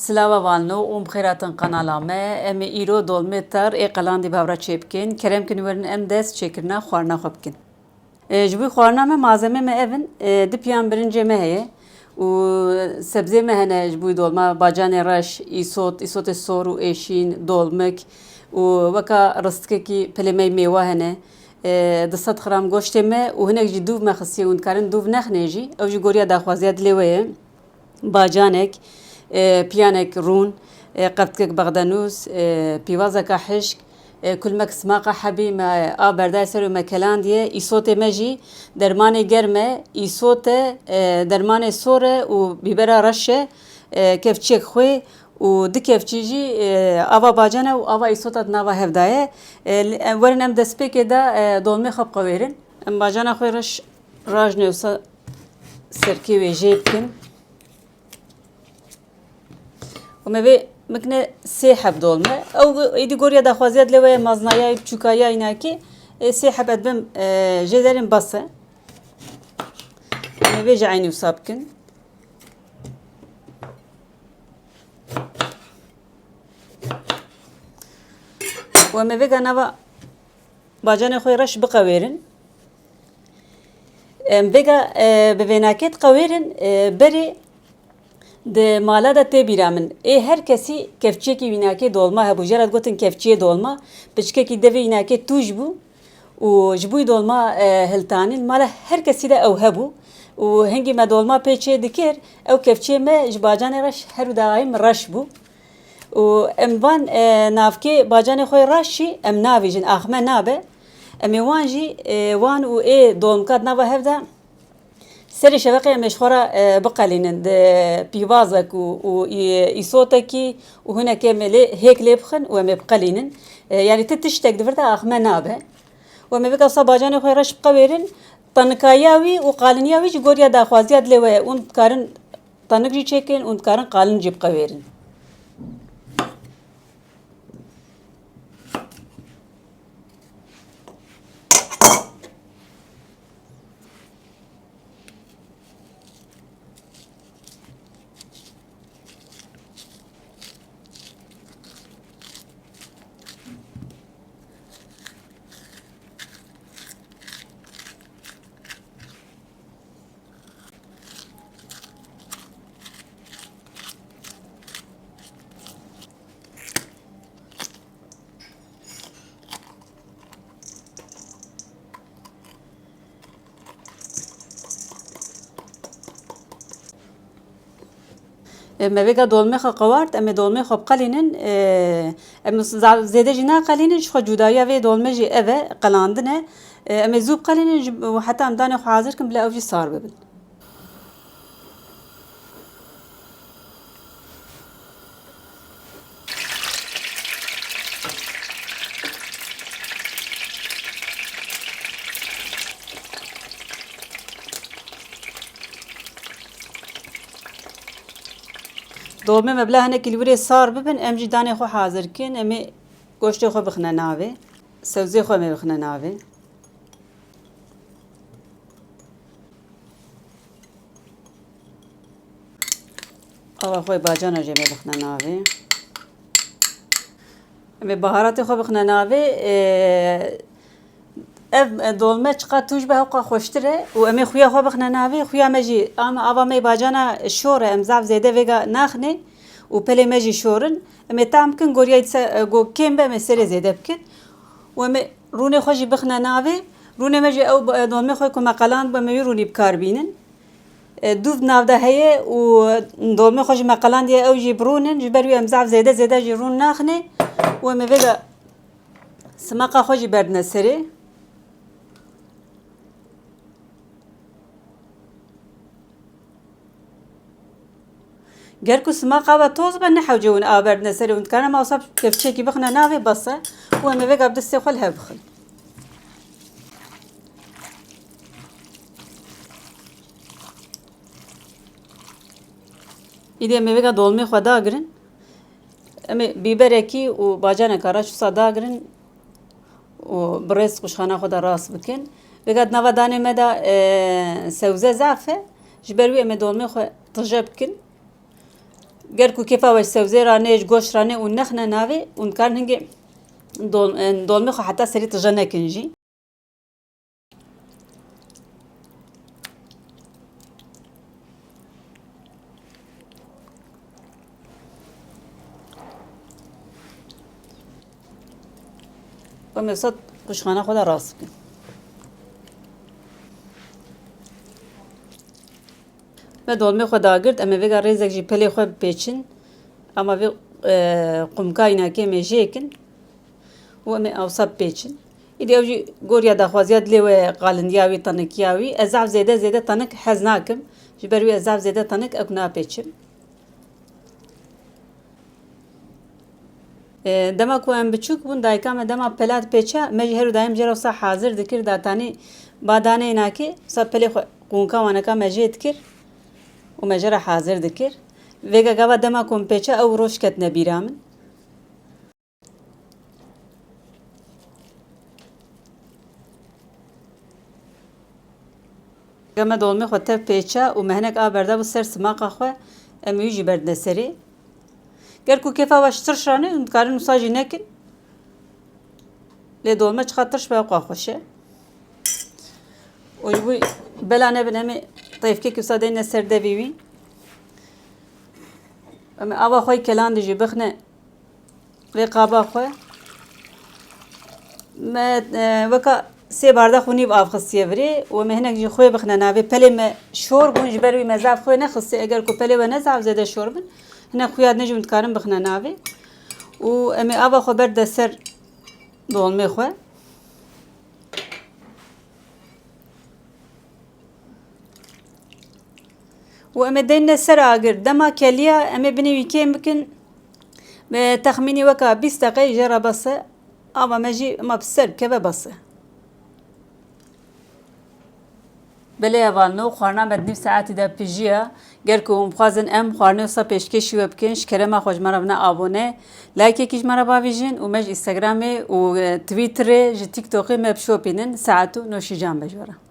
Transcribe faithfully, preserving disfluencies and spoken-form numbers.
Silava valno û bi xêr hatin qenala me. Em ê îro dolmê tar ê qelandî bi hev re çêbikin. Kerem kin werin em dest çêkirina xwarina xwe bikin. E, ji bo xwarina me malzemê me ev in. E, du piyan birincê me heye û sebzê me hene ji bo dolma, bacanê reş, îsot, îsotê sor û êşîn, dolmik û weka ristikekî pilê me mêwa hene. E, du sed gram goştê me û hinek jî dûv me xistiye, hûn dikarin dûv nexinê jî. Ew jî goriya daxwaziya dilê we ye. Bacanek, e, piyanek rûn, e, qeptikek bexdenûs, e, pîvazeka hişk, e, kulmek simaqa hebî me a berdayê ser û me kelandiye. Îsotê me jî dermanê germ e, îsot e, e, dermanê sor e û bîbera reş e, e, kevçiyek xwê û du kevçî jî, e, ava bacana û ava îsota di nava hev de ye. E, li-, e, werin em destpêkê de, e, dolmê xwe biqewêrin. Em bacana xwe reş rajne wisa serkê wê jê bikin. Û me vê bikine sê heb dolme. Ew êdî goriya daxwaziya dilê we ye, mezinaya, biçûkaya, înakî, e, sê heb edbim, e, jê derin bes e. Em ê vê jî eynî wisa bikin. Û em ê vêga nava bacanê xwe reş biqewêrin. Em vêga, e, bi vênakê diqewêrin, e, berê di mala de tê bîra min. Ê her kesî kevçiyekî wînakê dolma hebû. Jê re digotin kevçiyê dolma. Piçkekî devê wînakê tûj bû û ji bo dolma, e, hiltanî li mala her kesî de ew hebû. Û hingî me dolma pê çê dikir, ew kevçiyê me ji bacanê reş her û daxayî min reş bû. Û em van, e, navkê bacanê xwe reş jî em navêjin, ax me nabe. Em ê wan jî, e, wan û ê dolmika di nava hev de serê şeveqê em ê ji xwe re, e, biqelînin di pîvazek û, û î-, îsotekî û hinekê em ê lê hêk lê bixin û em ê biqelînin. E, yanî ti tiştek di vir de ax me nabe. Û em ê vêga wisa bacanê xwe reş biqewêrin, tenikayiya wî û qaliniya wî jî goriya daxwaziya dilê we ye. Hûn dikarin tenik jî çêkin û dikarin qalin jî biqewêrin. E, me vêga dolmê xwe qewart, em ê dolmê xwe biqelînin. E, em za-, zêde jî naqelînin, ji xwe cudayiya vê dolmê jî ev e, qelandin e. E, em ê zû biqelînin, ji, heta em danê xwe hazir kin, bila ew jî sar bibin. Dolmê me bila hinekî li wirê sar bibin, em jî danê xwe hazir kin, em ê goştê xwe bixine navê, sewzê xwe em ê bixine navê. Ava xwe bacana jê me bixine navê. Em ê baharatê xwe bixine navê. Ee, ev, e, dolme çiqa tûj be, hewqa xweştir e û em ê xuya xwe bixine navê. Xuya me jî, ama ava me bacana şor e, em zaf zêde vêga naxinê û pelê me jî şor in. Em ê tam bikin, goriyayî dise, e, go kêm be, em ê serê zêde bikin. Û em ê rûnê xwe jî bixine navê. Rûnê me jî ew, e, dolmê xwe ku me qeland bû, em ê wî rûnî bi kar bînin. E, dûv di nav de heye û dolmê xwe jî me qelandiye, ew jî bi rûn in. Ji ber wî em zaf zêde zêde jî rûn naxinê û em ê vêga simaqa xwe jî berdine serê. Ger ku simaqa we toz be, nehewce hûn a berdine serê, hûn dikarin ema wisa kevçiyekî bixine navê, bes e. Û em ê vêga bi destê xwe li hev bixin. Îdî em ê vêga dolmê xwe dagirin. Em ê bîberekî û bacaneka reş wisa dagirin û bi rêz qûşxana xwe de rast bikin. Vêga di nava danê me de, e, sewze zaf e. Ji ber wî em ê dolmê xwe tije bikin. Ger ku kêfa we ji sewzê re nê, ji goşt re nê û nexne navê, hûn dikarin hingê dol-, dolmê xwe heta serî tije nekin jî. Em ê sed qûşxana xwe de rast bikin. Me dolmê xwe dagirt, em ê vêga rêzek jî pelê xwe bipêçin. Ama vê, e, qumka înakê em ê jêkin û em ê awsa bipêçin. Îdî ew jî goriya daxwaziya dilê we, qalindiya wî, tanikiya wî. Ez zaf zêde zêde tanik hez nakim. Ji ber wî ez zaf zêde tanik ew napêçim. E, dema ku em biçûk bûn, dayika me dema pela dipêça, me jî her û daim jê re wisa hazir dikir, datanî ba daneyê nakê, wisa pelê xwe qûnka waneka me jê dikir û me jê re hazir dikir. Vêga gava dema ku min pêça ew roj ketine bîra min. Geme dolmê xwe tev pêça û me hinek av berdabû ser simaqa xwe, em wî jî berdine serê. Ger ku kêfa we ji tirş re ne, hûn dikarin wisa jî nekin. Lê dolme çiqa tirş be, ew xweş e. Û ji bo bela nebin, em ê teyfkek wisa deyne ser devî wî. Em ê ava xwe yî kelan de jî bixine vê qaba xwe. Me, e, weka sê bardax û nîv av xistiye virê û em ê hinek jî xwê bixine navê. Pelê me şor bûn, ji ber wî me zaf xwê nexistiye. Eger ku pelê we ne zaf zêde şor bin, hinek xuya din jî hûn dikarin bixine navê. Û em ê ava xwe berde ser dolmê xwe. Û em ê deyne ser agir. Dema keliya em ê binê wî kêm bikin. Bi texmînî weka bîst deqe jê re bes e. Ava me jî ema bi ser bikeve bes e. Belê hevalno, xwarina me di nîv saetî de pijiya. Ger ku hûn bixwazin em xwarinê wisa pêşkêşî we bikin, ji kerema xwe ji me re bine abone, likeekî ji me re bavêjin û me ji Instagramê û, e, Twitterê, ji TikTokê me bişopînin. Saet û noşîcan be ji we re.